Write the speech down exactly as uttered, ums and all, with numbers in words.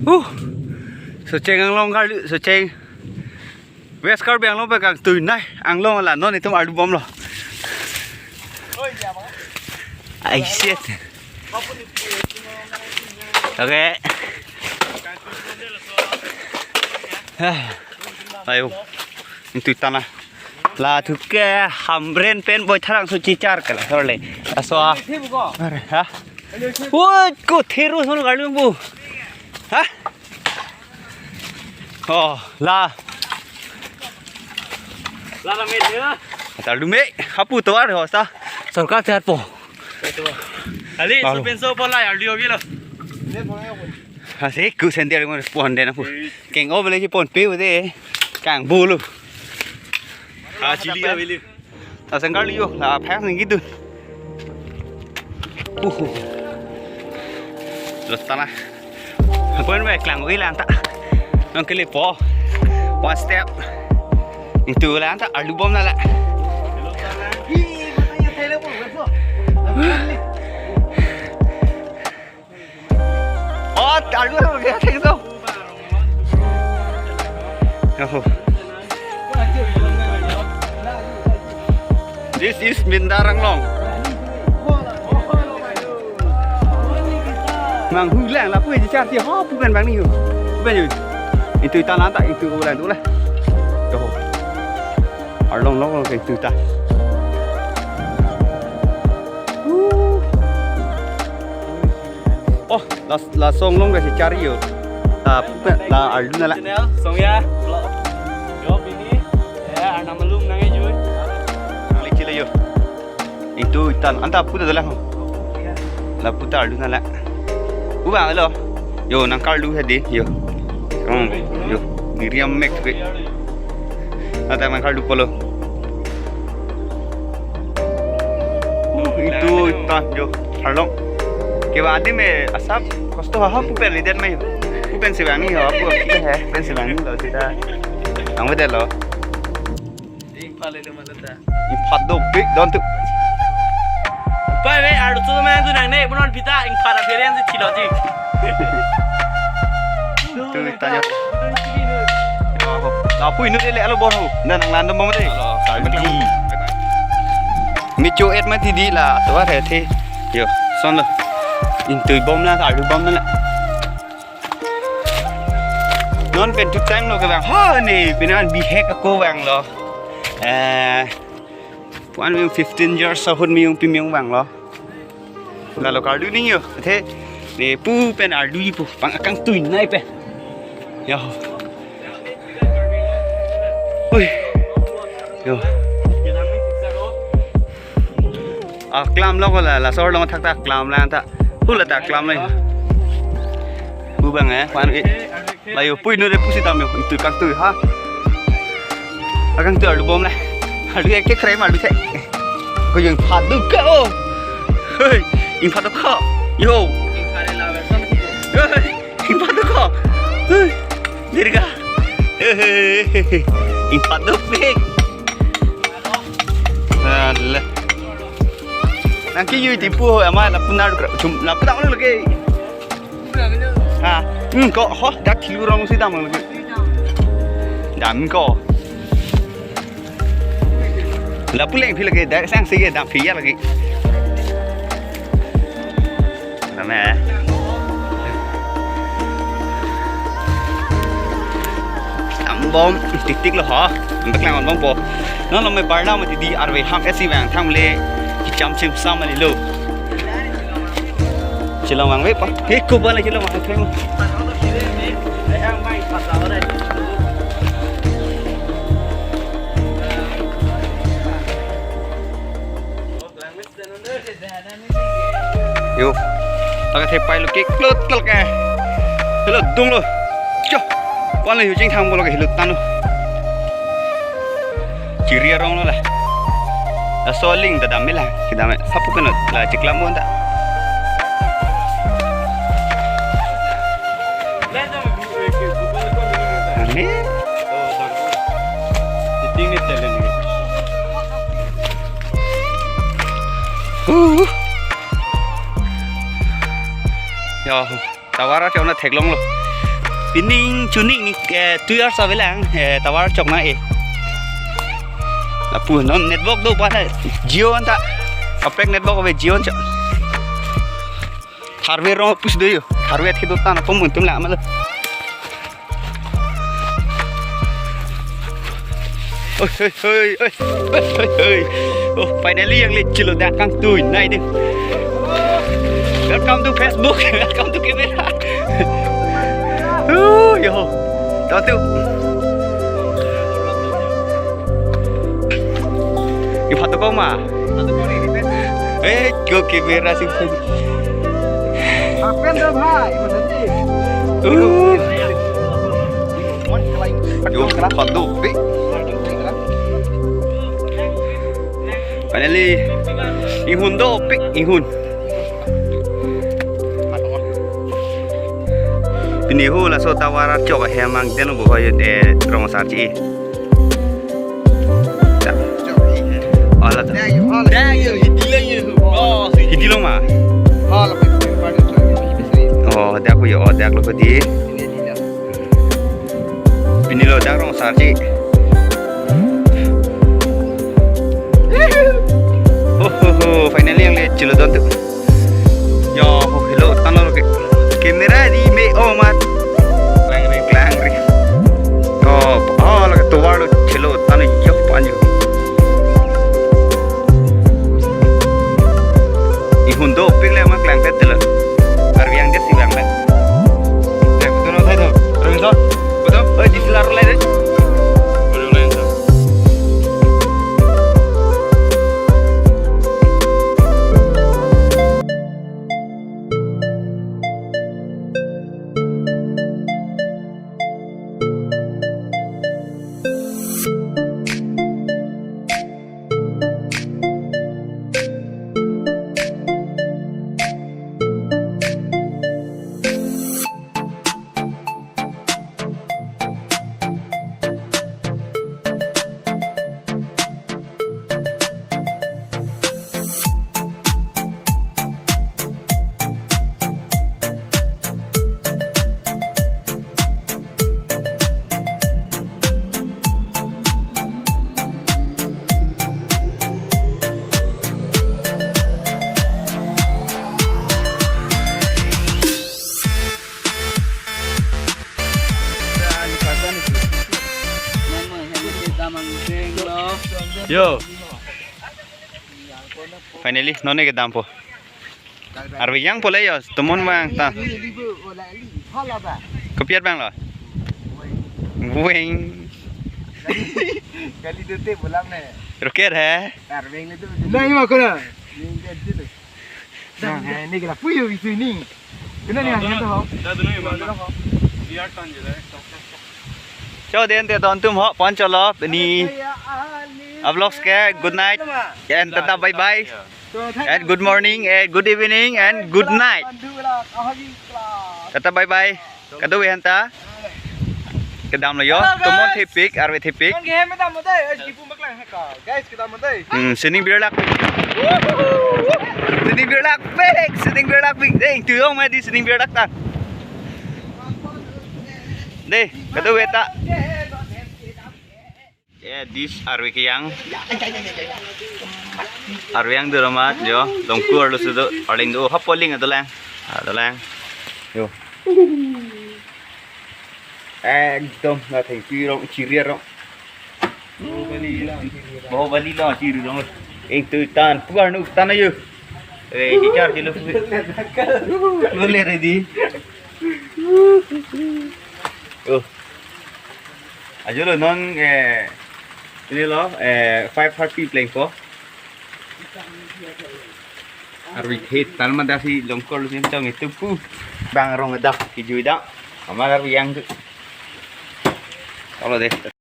Uh. Socheng Anglong karlu, Socheng. West Karbi Anglong pen kangtuinei Anglong la non itum arlu bomlo. Ai shit. Okay. Ayo. Ingtui tana. Latum ke Hamren pen Boitharangso chichar ke la, sorry. Laso a. Are, ha? Woi, ko thiru sono karlu bu. Ha? Oh, la. La la me dia. Tar dume, hapu tovar hosta. Sorkar sehat po. Ali, lalu. Supenso po la, arlu ogi lo. Asi ku sendiri mo respond dena pu. Keng o bele si pon pe de. Kang bulu. Ah, chili ya beli. Lason karlu yo, la phak ninggi tu. Uhu. Lo tana. Pon me klang ui lanta. Nong kele po. One step. Ingtui lanta arlu bom na la. Oh, arlu lo dia thengso. Oh. This is Mindar Anglong. Manghulang lapu chichar si ho pu pen bang ni ho. Pu pen yo. Ingtui ta lanta, ingtui ulang tu lah. Yo. Arlong long long ke ingtui ta. Oh, la, lason long ke chichar yo. La, la arlu na la. Channel, Songya Vlog. Yo, bini. Ya, arnam malum nang ejun. Nang lichi le yo. Ingtui ta, anta puta dolang. La puta arlu na la. Ubang lo. Yo, nang karlu hedi, yo. Hmm, yo. Miriam mek ke. Anta nang karlu polo. Ingtui ta yo, arlong. Ke ba adim me asap kosto ha ha pu pen lidet me yo. Pu pen si bang ni ho, pu pen si bang ni lo sita. Ang beda lo. Imphal le malata. Imphal do big don tu. Pai be arlu tu me tu nangne, bunon pita Imphal a peren si thilo ji. Tu tanya. Lapu inut le alo bon ho. Na nang landam bom de. Alo, sai mati. Mi cho et mati di la. Tovar he the. Yo, son lo. Ingtui bom na, arlu bom na. Non pen tu time lo ke bang. Ho ne, pinan bihek ako bang lo. Eh, one fifteen years ahut mi yung pimyong bang lo. Lalo karlu ning yo, the ne pu pen arlu pu, pang akangtuinei pen. Yo. Ui. Yo. Aklam lo ko la, laso arlong thakta aklam lang ta. Hula ta aklam lang. Pu bang eh, pan ke. La yo pui no de pusi dam yo, ingtui kangtui ha. Akangtui arlu bom le. Arlu ek ke krem arlu the. Ko yung phadu ka o. Hei, yung phadu ka. Yo. Hei, yung phadu ka. Hei, dirga. Hei, yung phadu pik. Ala. Nang ke yu tipu ho ama lapu nar kra chum lapu ta lagi. Ha, hmm, ko ho dak kilu rong si dam lagi. Dam ko. Lapu leng phi lagi, dak sang si dam phi ya lagi. Dam eh. Dam bom, tik tik lo ho. Ambek lang bom po. Non lo me barna mati di arve ham esi vang thang le. Kicham chim sam ali lo. Chilong vang ve pa. He ko bala chilong vang theng. Yo. Laga the pai lo ke klot klot ke. Helo dung lo. Cho. Wan lo hu jing thang bolo ke helo tanu. Chiri arong lo la. Laso aling ta dam me la. Kedam me sapu pen la chiklam mo ta. Ani. Uh. Ya. Tower chokna theklonglo. Pining chuning ni, eh, two hours avelang, eh, tower chokna e. Lapu non network do pa na Jio anta. Apek network ave Jio chok. Tharve rong pusi do yo. Tharve thek do tan apom mun tum la malo. Oi, oi, oi, oi, oi, oi, oi. Oh, finally yang le chilo dak kangtui nai ding. Welcome to Facebook, welcome to camera. Oh, yo. Tahu tu. Iphat ko ma. Eh, ko camera sing. Apen do bhai, mana ji? Uh. Yo, phat do, pi. Finally, inghun dopik, inghun. Pini ho laso tower chok ahem angdeng bo hoy de rong asarchi. Oh, la. Dak yo, hall. Dak yo, hidi lo yo. Oh, hidi lo ma. Hall, apa itu? Oh, dak yo, oh, dak lo ko di. Ini, ini, ini. Pini lo dak rong asarchi. Oh, oh, oh, finally yang le chilo don tu. Yo, oh, hello, tan lo ke. Camera di me, oh, mat. Klang ri, klang ri. Oh, oh, lake tower lo chelo tan yo panyo. Inghun dopik le ma klangpet telo. Arvi angdeng si vang le. Betul no thai do. Robinson. Betul. Oi, D S L R le de. Yo. Finally, non ne kedampo. Arve yang pole yo, tomon vang ta. Kopi abang lo? Weng. Kali dute bolam ne. Roket hai. Arve ne tu. Nahi ma kona. Ni dia tu. Nah, eh, ni kena puyo itu ni. Kena ni hanya tu ho. Dah dulu ya, Bang. Biar tan je lah. Cho den te don tum ho pon cholo ni. Vlogs ke good night and tata bye bye. And good morning, and good evening, and good night. Tata bye bye. Kado we hanta. Kedam lo yo. Hello, guys. Tomon thepik, arve thepik. Nang game dam mo dei. Guys, kedam mo dei. Hmm, sining birlak. Sining birlak pik, sining birlak pik. Dei, tu yong ma di sining birlak ta. Dei, kado we ta. Eh, this arve keyang. Arve yang dura mat jo, Longkur lo sudo, paling do, hapoling adolang. Adolang. Yo. Ekdom na thengpi rong, chiri rong. Bahubali lo, chiri rong. Eng tu tan, puar nu tan ayo. Eh, hichar jilo. Lo le ready. Oh. Ajo lo non, eh, ini lo, eh, five thirty plengpo. Arve het tan ma dasi Longkur lo sim tong itu pu. Bang rong dak kijui dak. Amar arve yang tu. Kalau deh.